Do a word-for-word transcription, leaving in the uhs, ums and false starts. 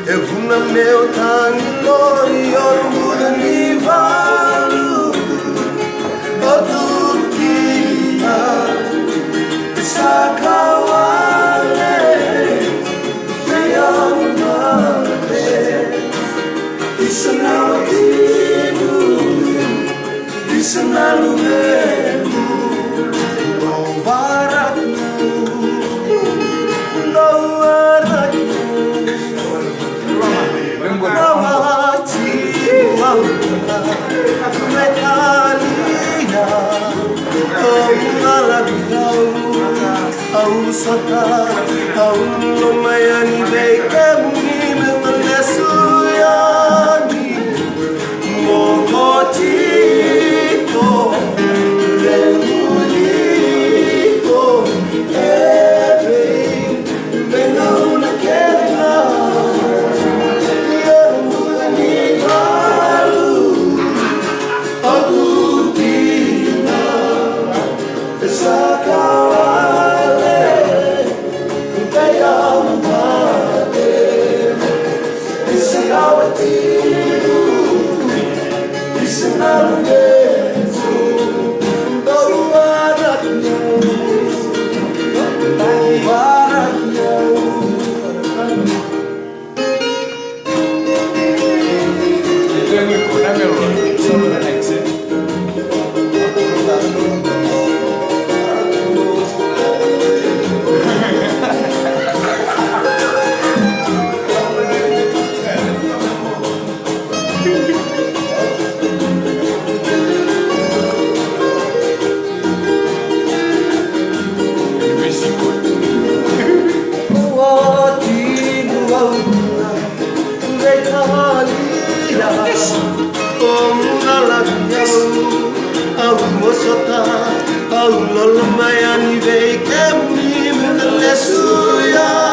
E vuna meu tagi lori o rubuta ni valu. O tu kina sa kawale. Vei au mate. Isa na watinu. Isa na luvemu. Au varaku. Au varaku. Au sota, au lomai yani vei kemuni me na lesu yani. Mo kotiko, lemuliko, e vei Au mosota, au loloma yani vei kemuni me na lesu yani.